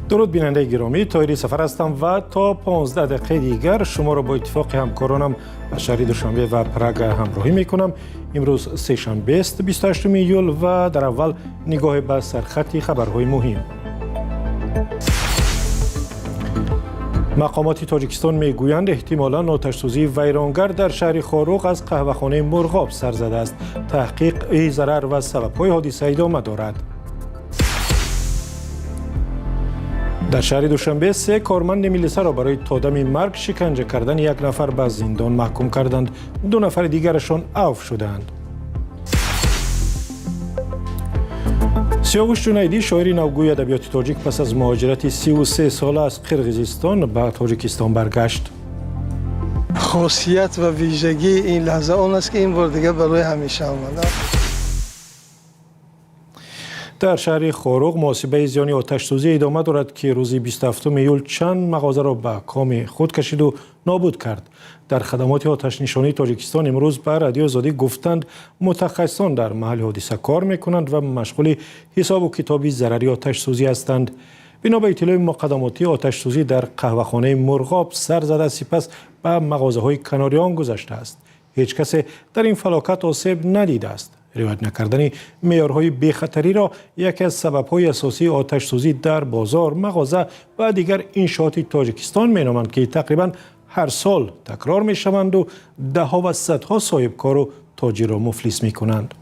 Дуруд, бинандаи гиромӣ, Тоҳири Сафар ҳастам ва то 15 дақиқаи дигар шуморо бо иттифоқи ҳамкоронам аз шаҳри Душанбе ва Прага ҳамроҳӣ мекунам. Имрӯз сешанбест, 28 июл, ва дар аввал нигоҳе ба сархати хабарҳои муҳим. Мақомоти Тоҷикистон мегӯянд, эҳтимолан оташсӯзии вайронгар дар шаҳри Хоруғ аз қаҳвахонаи Мурғоб сар задааст. Таҳқиқи зарар ва сабабҳои ҳодиса идома дорад. Дар шаҳри Душанбе се корманди милисаро барои то дами марг шиканҷа кардани як нафар ба зиндон маҳкум карданд. Ду нафари дигарашон авф шудаанд. Сиёвуш Ҷунайдӣ, шоири навгӯи адабиёти тоҷик, пас аз муҳоҷирати 33 сола аз Қирғизистон ба Тоҷикистон баргашт. Хосият ва вижагии ин лаҳза он аст, ки ин бор дигар барои ҳамеша омадам. Дар шаҳри Хоруғ муҳосибаи зиёни оташсӯзӣ идома дорад, ки рӯзи 27 июл чанд мағозаро ба коми худ кашиду нобуд кард. Дар хадамоти оташнишонии Тоҷикистон имрӯз ба Радиои Озодӣ гуфтанд, мутахассисон дар маҳалли ҳодиса кор мекунанд ва машғули ҳисобу китоби зарари оташсӯзӣ ҳастанд. Бино ба иттилои муқаддамотӣ, оташсӯзӣ дар қаҳвахонаи Мурғоб сар зада, сипас ба мағозаҳои канори он гузаштааст. Ҳеҷ касе дар ин фалокат осеб надидааст. Риоят накардани меъёрҳои бехатариро яке аз сабабҳои асосии оташсӯзӣ дар бозор, мағоза ва дигар иншооти Тоҷикистон меноманд, ки тақрибан ҳар сол такрор мешаванду даҳҳо ва садҳо соҳибкору тоҷирро муфлис мекунанд.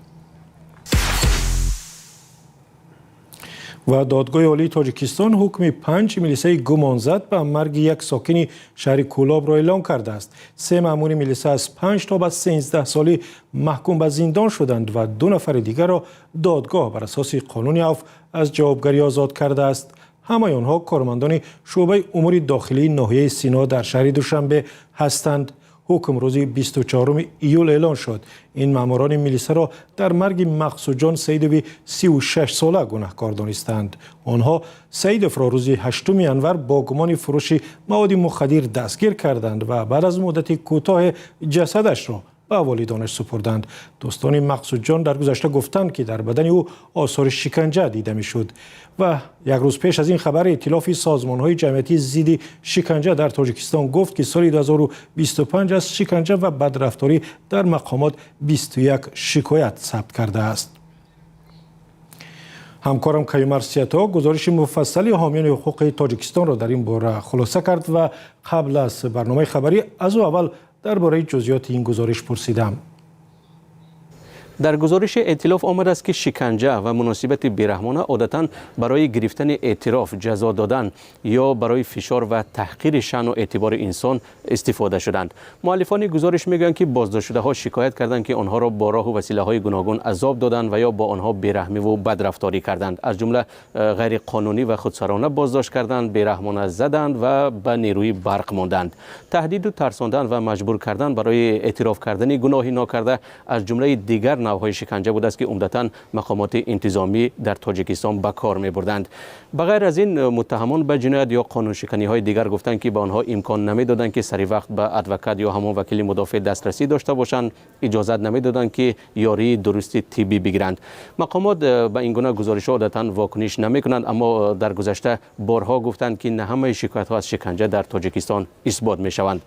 Ва Додгоҳи Олии Тоҷикистон ҳукми панҷ милисаи гумонзад ба марги як сокини шаҳри Кӯлобро эълон кардааст. Се маъмури милиса аз 5 то ба 13 солӣ маҳкум ба зиндон шуданд ва ду нафари дигарро додгоҳ бар асоси қонуни авф аз ҷавобгарӣ озод кардааст. Ҳамаи онҳо кормандони шӯъбаи умури дохилии ноҳияи Сино дар шаҳри Душанбе ҳастанд. Ҳукм рӯзи 24 июл эълон шуд. Ин маъмурони милисаро дар марги Мақсудҷон Саидови 36 сола гунаҳкор донистанд. Онҳо Саидовро рӯзи 8 январ бо гумони фурӯши маводи мухаддир дастгир карданд ва баъд аз муддати кӯтоҳе ҷасадашро ба волидонаш супурданд. Дӯстони Мақсудҷон дар гузашта гуфтанд, ки дар бадани ӯ осори шиканҷа дида мешуд. Ва як рӯз пеш аз ин хабар Иттилофи созмонҳои ҷамъиятии зидди шиканҷа дар Тоҷикистон гуфт, ки соли 2025 аз шиканҷа ва бадрафторӣ дар мақомот 21 шикоят сабт кардааст. Ҳамкорам Каюмар Сиято гузориши муфассали ҳомиёни ҳуқуқи Тоҷикистонро дар ин бора хулоса кард ва қабл аз барномаи хабарӣ аз ӯ аввал дар бораи ҷузъиёти ин гузориш пурсидам. Дар гузориши эътилоф омадааст, ки шиканҷа ва муносибати бераҳмона одатан барои гирифтани эътироф, ҷазо додан ё барои фишор ва таҳқири шаъну эътибори инсон истифода шуданд. Муаллифони гузориш мегӯянд, ки боздоштшудаҳо шикоят карданд, ки онҳоро бо роҳу василаҳои гуногун азоб доданд ва ё бо онҳо бераҳмиву бадрафторӣ карданд, аз ҷумла ғайриқонунӣ ва худсарона боздошт карданд, бераҳмона заданд ва ба нерӯи барқ монданд. Таҳдиду тарсондан ва маҷбур кардан барои эътироф кардани гуноҳи нокарда аз ҷумлаи дигар навъҳои шиканҷа будааст, ки умдатан мақомоти интизомӣ дар Тоҷикистон ба кор мебурданд. Ба ғайр аз ин, муттаҳамон ба ҷиноят ё қонуншиканиҳои дигар гуфтанд, ки ба онҳо имкон намедоданд, ки сари вақт ба адвокат ё ҳамон вакили мудофеъ дастрасӣ дошта бошанд, иҷозат намедоданд, ки ёрии дурусти тиббӣ бигиранд. Мақомот ба ин гуна гузоришҳо одатан вокуниш намекунанд, аммо дар гузашта борҳо гуфтанд, ки на ҳамаи шикоятҳо аз шиканҷа дар Тоҷикистон исбот мешаванд.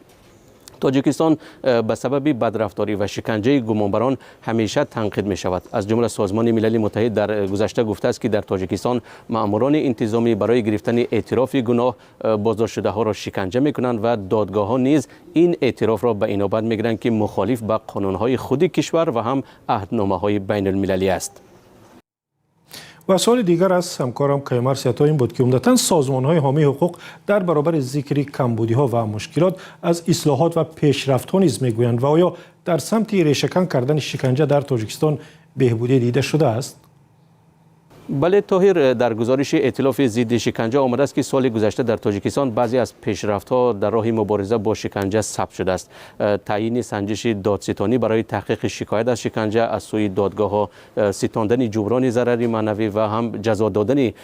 Тоҷикистон ба сабаби бадрафторӣ ва шиканҷаи гумонбарон ҳамеша танқид мешавад. Аз ҷумла Созмони Милали Муттаҳид дар гузашта гуфтааст, ки дар Тоҷикистон маъмурони интизомӣ барои гирифтани эътирофи гуноҳ боздоштшудаҳоро шиканҷа мекунанд ва додгоҳҳо низ ин эътирофро ба инобат мегиранд, ки мухолиф ба қонунҳои худи кишвар ва ҳам аҳдномаҳои байнулмилалӣ аст. Ва суоли дигар аз ҳамкорам Каюмар Сиято ин буд, ки умдатан созмонҳои ҳомии ҳуқуқ дар баробари зикри камбудиҳо ва мушкилот аз ислоҳот ва пешрафтҳо низ мегӯянд ва оё дар самти решакан кардани шиканҷа дар Тоҷикистон беҳбудӣ дида шудааст? Бале, Тоҳир, дар гузориши эътилофи зидди шиканҷа омадааст, ки соли гузашта дар Тоҷикистон баъзе аз пешрафтҳо дар роҳи мубориза бо шиканҷа сабт шудааст. Таъйини санҷиши додситонӣ барои таҳқиқи шикоят аз шиканҷа аз сӯи додгоҳҳо, ситондани ҷуброни зарари маънавӣ ва ҳам ҷазо додани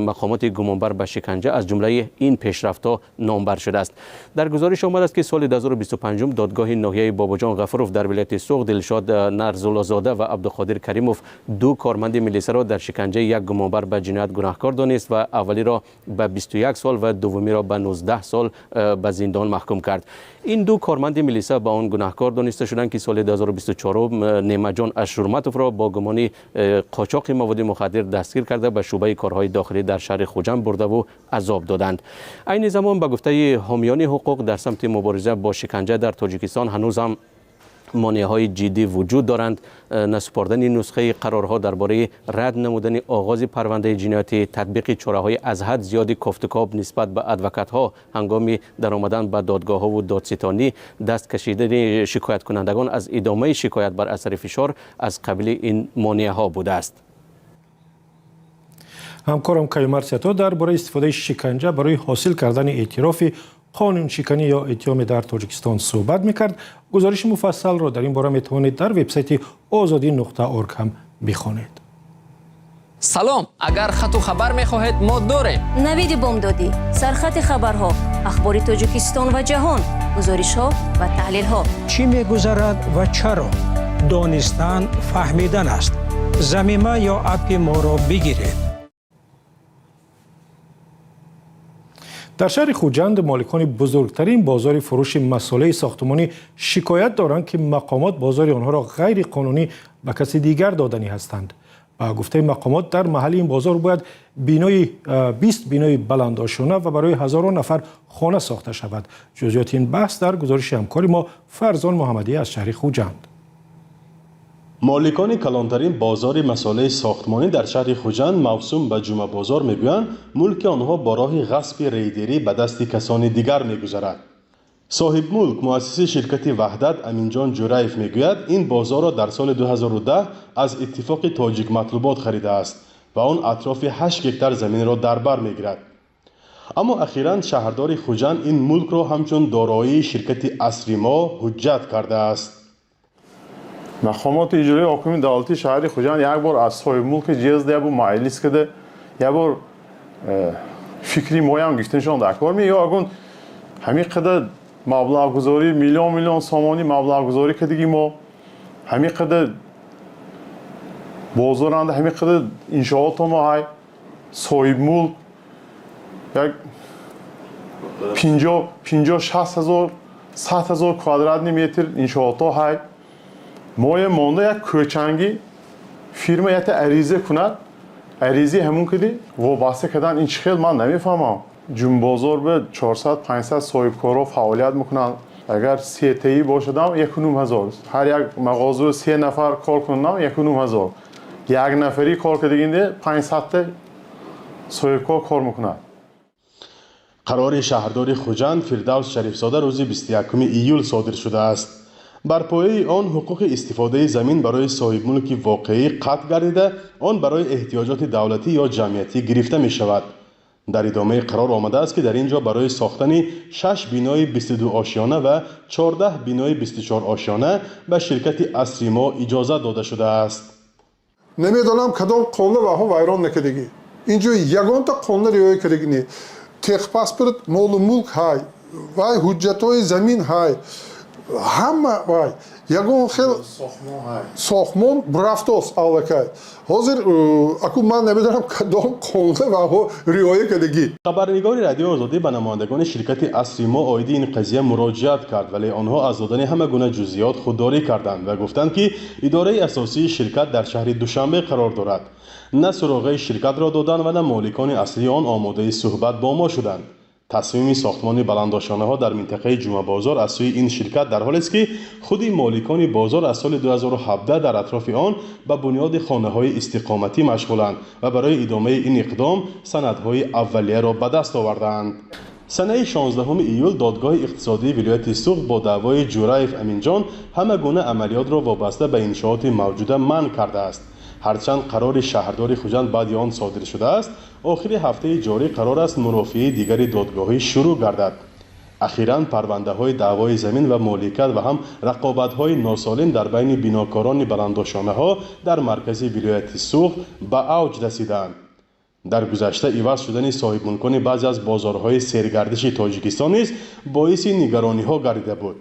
мақомоти гумонбар ба шиканҷа аз ҷумлаи ин пешрафтҳо номбар шудааст. Дар гузориш омадааст, ки соли 2025 додгоҳи ноҳияи Бобоҷон Ғафуров дар вилояти Суғд Дилшод Нарзуллозода ва Абдуқодир Каримов, ду корманди милисаро дар шиканҷаи як гумонбар ба ҷиноят гунаҳкор донист ва аввалиро ба 21 сол ва дуввумиро ба 19 сол ба зиндон маҳкум кард. Ин ду корманди милиса ба он гунаҳкор дониста шуданд, ки соли 2024 Неъматҷон Ашурматовро бо гумони қочоқи маводи мухаддир дастгир карда, ба шӯъбаи корҳои дохилӣ дар шаҳри Хуҷанд бурдаву азоб доданд. Айни замон, ба гуфтаи ҳомиёни ҳуқуқ, дар самти мубориза бо шиканҷа дар Тоҷикистон ҳанӯз ҳам монеаҳои ҷиддӣ вуҷуд доранд. Насупордани нусхаи қарорҳо дар бораи рад намудани оғози парвандаи ҷиноятӣ, татбиқи чораҳои аз ҳад зиёди кофтукоб нисбат ба адвокатҳо ҳангоми даромадан ба додгоҳҳову додситонӣ, даст кашидани шикояткунандагон аз идомаи шикоят бар асари фишор аз қабили ин монеаҳо будааст. Ҳамкорам Каюмарс Ато дар бораи истифодаи шиканҷа барои ҳосил кардани эътирофи қонуншиканӣ ё иттиҳоме дар Тоҷикистон суҳбат мекард. Гузориши муфассалро дар ин бора метавонед дар вебсайти озодӣ.org ҳам бихонед. Салом! Агар хату хабар мехоҳед, мо дорем. Навиди бомдодӣ, сархати хабарҳо, ахбори Тоҷикистон ва ҷаҳон, гузоришҳо ва таҳлилҳо. Чӣ мегузарад ва чаро? Донистан фаҳмидан аст. Замима ё аппи моро бигиред. Дар шаҳри Хуҷанд моликони бузургтарин бозори фурӯши масолеҳи сохтмонӣ шикоят доранд, ки мақомот бозори онҳоро ғайриқонунӣ ба каси дигар доданӣ ҳастанд. Ба гуфтаи мақомот, дар маҳалли ин бозор бояд бинои 20 бинои баландошёна ва барои ҳазорон нафар хона сохта шавад. Ҷузъиёти ин баҳс дар гузориши ҳамкори мо Фарзон Муҳаммадӣ аз шаҳри Хуҷанд. Моликони калонтарин бозори масолеҳи сохтмонӣ дар шаҳри Хуҷанд, мавсум ба Ҷумъабозор, мегӯянд, мулки онҳо бо роҳи ғасби рейдерӣ ба дасти касони дигар мегузарад. Соҳибмулк, муассиси ширкати «Ваҳдат» Аминҷон Ҷураев мегӯяд, ин бозорро дар соли 2010 аз иттифоқи Тоҷикматлубот харидааст ва он атрофи 8 гектар заминро дар бар мегирад. Аммо ахиран шаҳрдори Хуҷанд ин мулкро ҳамчун дороии ширкати «Асри мо» ҳуҷҷат кардааст. Мақомоти иҷроии ҳокими давлатии шаҳри Хуҷанд як бор аз соҳибмулки ҷезда, як бор маҷлис кида, як бор фикри моям гирифтаншон дар кор ё агун ҳамин қадар маблағгузорӣ, миллион миллион сомонӣ маблағгузорӣ кардиги мо, ҳамин қадар бозоранда, ҳамин қадар иншоото мо ҳай, соҳибмулк як 50, 60 ҳазор, 100 ҳазор квадратный метр иншоото ҳай, моя монда як кӯчангӣ фирма якта ариза кунад, аризаи ҳамун киди вобаста кардан, ин чӣ хел, ман намефаҳмам. Ҷумбозор ба 400-500 соҳибкорҳо фаъолият мекунанд. Агар сетаӣ бошадам, 1500, ҳар як мағоза се нафар кор кунам, 1500, як нафарӣ кор кардагинде 500-та соҳибкор кор мекунад. Қарори шаҳрдори Хуҷанд Фирдавс Шарифзода рӯзи 21 июл содир шудааст. Бар пояи он ҳуқуқи истифодаи замин барои соҳибмулки воқеӣ қатъ гардида, он барои эҳтиёҷоти давлатӣ ё ҷамъиятӣ гирифта мешавад. Дар идомаи қарор омадааст, ки дар ин ҷо барои сохтани шаш бинои 22 ошёна ва 14 бинои 24 ошёна ба ширкати «Асри мо» иҷозат дода шудааст. Намедонам, кадом қонун ваҳо вайрон накардагӣ. Инҷо ягонта қонун риоя кардагӣ не. Техпаспорт молу мулк ҳай, вай ҳуҷҷатҳои замин ҳай, ҳама вай, ягон хел сохтмон рафтост аллакай ҳозир. Аку ман намедонам, кадом қонун ваҳо риоя кардагӣ. Хабарнигори Радиои Озодӣ ба намояндагони ширкати «Асри мо» оиди ин қазия муроҷиат кард, вале онҳо аз додани ҳама гуна ҷузъиёт худдорӣ карданд ва гуфтанд, ки идораи асосии ширкат дар шаҳри Душанбе қарор дорад. На суроғаи ширкатро доданд ва на моликони аслии он омодаи суҳбат бо мо шуданд. Тасмими сохтмони баландошонаҳо дар минтақаи Ҷумъабозор аз сӯи ин ширкат дар ҳолест, ки худи моликони бозор аз соли 2017 дар атрофи он ба бунёди хонаҳои истиқоматӣ машғуланд ва барои идомаи ин иқдом санадҳои аввалияро ба даст овардаанд. Санаи 16 июл додгоҳи иқтисодии вилояти Суғд бо даъвои Ҷураев Аминҷон ҳама гуна амалиётро вобаста ба иншооти мавҷуда манъ кардааст. Ҳарчанд қарори шаҳрдори Хуҷанд баъди он содир шудааст, охири ҳафтаи ҷорӣ қарор аст мурофиаи дигари додгоҳӣ шурӯъ гардад. Ахиран парвандаҳои даъвои замин ва моликият ва ҳам рақобатҳои носолим дар байни бинокорони баландошонаҳо дар маркази вилояти Суғд ба авҷ расидаанд. Дар гузашта иваз шудани соҳибмулкони баъзе аз бозорҳои сергардиши Тоҷикистон низ боиси нигарониҳо гардида буд.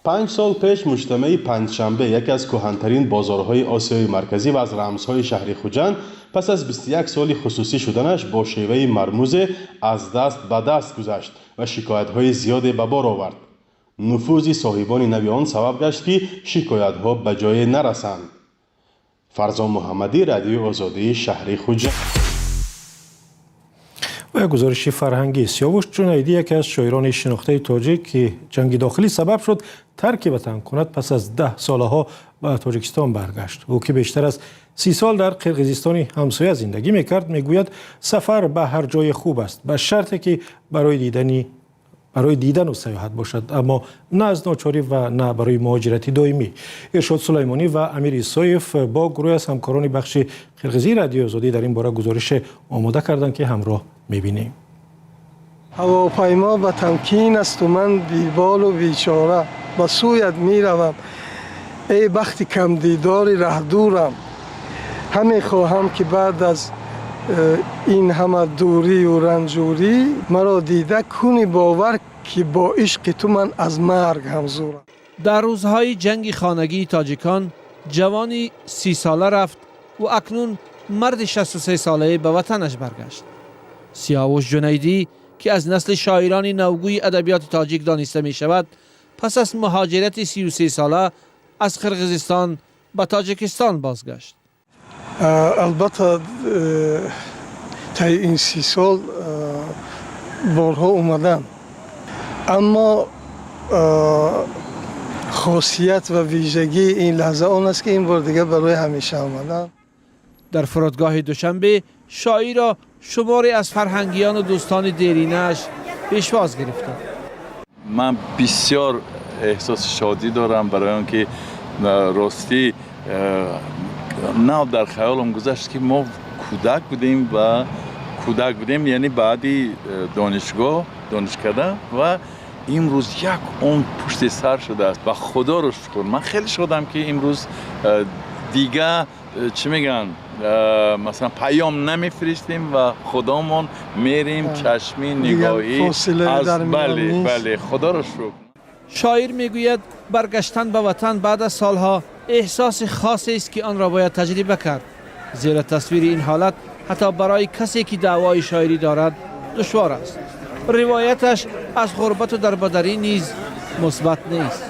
5 сол пеш муҷтамаи Панҷшанбе, яке аз кӯҳантарин бозорҳои Осиёи Марказӣ ва аз рамзҳои шаҳри Хуҷанд, пас аз 21 соли хусусӣ шуданаш бо шеваи мармузе аз даст ба даст гузашт ва шикоятҳои зиёде ба бор овард. Нуфузи соҳибони нави он сабаб гашт, ки шикоятҳо ба ҷое нарасанд. Фарзон Муҳаммадӣ, Радиои Озодӣ, шаҳри Хуҷанд. Ва як гузориши фарҳангӣ. Сиёвуш Ҷунайдӣ, яке аз шоирони шинохтаи тоҷик, ки ҷанги дохилӣ сабаб шуд тарки ватан кунад, пас аз 10 солаҳо ба Тоҷикистон баргашт. Ӯ, ки бештар аз 30 сол дар Қирғизистони ҳамсоя зиндагӣ мекард, мегӯяд, сафар ба ҳар ҷое хуб аст, ба шарте ки барои дидану саёҳат бошад, аммо на аз ночорӣ ва на барои муҳоҷирати доимӣ. Иршод Сулаймонӣ ва Амир Исоев бо гурӯҳе аз ҳамкорони бахши қирғизии Радиои Озодӣ дар ин бора гузорише омода карданд, ки ҳамроҳ мебинем. Ҳавопаймо ба тамкин асту ман беболу бечора ба сӯят меравам. Эй бахти камдидори раҳдурам, ҳаме хоҳам, ки баъд аз ин ҳама дурию ранҷурӣ маро дида куни бовар, ки бо ишқи ту ман аз марг ҳам зурам. Дар рӯзҳои ҷанги хонагии тоҷикон ҷавони 30сола рафт ва акнун марди 63солае ба ватанаш баргашт. Сиёвуш Ҷунайдӣ, ки аз насли шоирони навгӯи адабиёти тоҷик дониста мешавад, пас аз муҳоҷирати 33сола аз Қирғизистон ба Тоҷикистон бозгашт. Албатта, таи ин 30 сол борҳо омадам, аммо хосият ва вижагии ин лаҳза он аст, ки ин бор дигар барои ҳамеша омадам. Дар фурудгоҳи Душанбе шоирро шуморе аз фарҳангиёну дӯстони деринааш пешвоз гирифтанд. Ман бисёр эҳсоси шодӣ дорам, барои он ки ростӣ нав дар хаёлам гузашт, ки мо кӯдак будем ва кӯдак будем, яъне баъди донишгоҳ, донишкада, ва имрӯз як умр пушти сар шудааст ва худоро шукр, ман хеле шодам, ки имрӯз дига чӣ мегӯянд, масалан, паём намефиристем ва худомон мерем, чашмӣ нигоҳӣ. Бале, бале, худоро шукр. Шоир мегӯяд, баргаштан ба ватан баъд аз солҳо эҳсоси хосест, ки онро бояд таҷриба кард, зеро тасвири ин ҳолат ҳатто барои касе, ки даъвои шоирӣ дорад, душвор аст. Ривояташ аз ғурбату дарбадарӣ низ мусбат нест.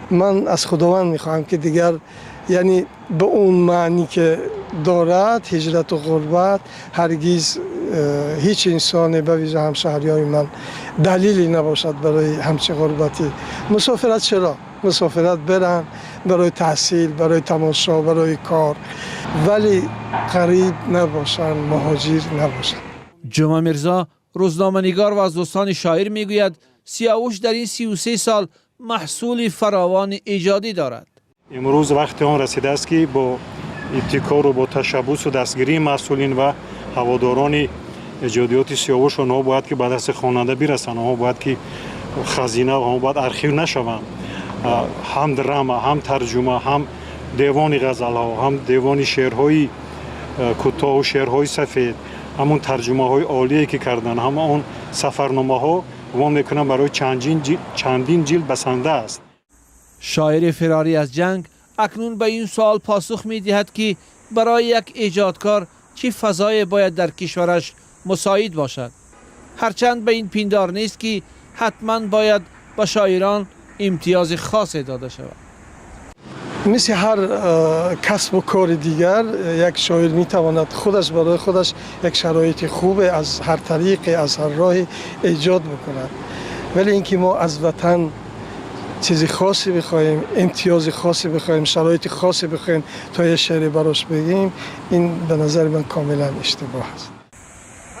Ман аз Худованд мехоҳам, ки дигар, яъне ба он маънӣ, ки дорад ҳиҷрату ғурбат, ҳаргиз ҳеҷ инсоне, ба вижа ҳамшаҳриёни ман, далеле набошад барои ҳамчи ғурбатӣ. Мусофират чаро? Мусофират баранд барои таҳсил, барои тамошо, барои кор, вале ғариб набошанд, муҳоҷир набошанд. Ҷума Мирзо, рӯзноманигор ва аз дӯстони шоир, мегӯяд, Сиёвуш дар ин 33 сол маҳсули фаровони эҷодӣ дорад. Имрӯз вақти он расидааст, ки бо ибтикору бо ташаббусу дастгирии масъулин ва ҳаводорони эҷодиёти Сиёвуш, онҳо бояд ки ба дасти хонанда бирасанд, онҳо бояд ки хазина, онҳо бояд архив нашаванд. Ҳам драма, ҳам тарҷума, ҳам девони ғазалҳо, ҳам девони шеърҳои кӯтоҳу шеърҳои сафед, ҳамон тарҷумаҳои олие, ки карданд, ҳама он сафарномаҳо, гумон мекунам, барои чандин ҷилд басанда аст. Шоири фирорӣ аз ҷанг акнун ба ин суол посух медиҳад, ки барои як эҷодкор чӣ фазое бояд дар кишвараш мусоид бошад, ҳарчанд ба ин пиндор нест, ки ҳатман бояд ба шоирон имтиёзи хосе дода шавад. Мисли ҳар касбу кори дигар, як шоир метавонад худаш барои худаш як шароити хубе аз ҳар тариқе, аз ҳар роҳе эҷод бикунад, вале инки мо аз ватан чизи хосе бихоҳем, имтиёзи хосе бихоҳем, шароити хосе бихоҳем, то як шеъре барош бигем, ин ба назари ман комилан иштибоҳ аст.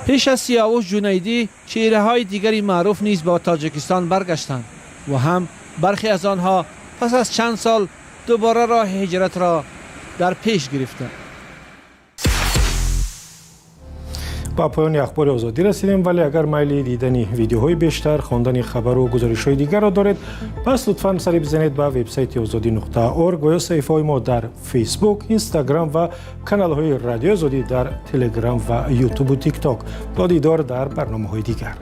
Пеш аз Сиёвуш Ҷунайдӣ чеҳраҳои дигари маъруф низ ба Тоҷикистон баргаштанд ва ҳам бархе аз онҳо пас аз чанд сол дубора роҳи ҳиҷратро дар пеш гирифтанд. Ба поёни Ахбори Озодӣ расидем, вале агар майли дидани видеоҳои бештар, хондани хабару гузоришҳои дигарро доред, пас лутфан сари бизанед ба вебсайти озодӣ.орг ва ё саҳифаҳои мо дар Фейсбук, Инстаграм ва каналҳои Радиои Озодӣ дар Телеграм ва Ютубу Тикток. То дидор дар барномаҳои дигар.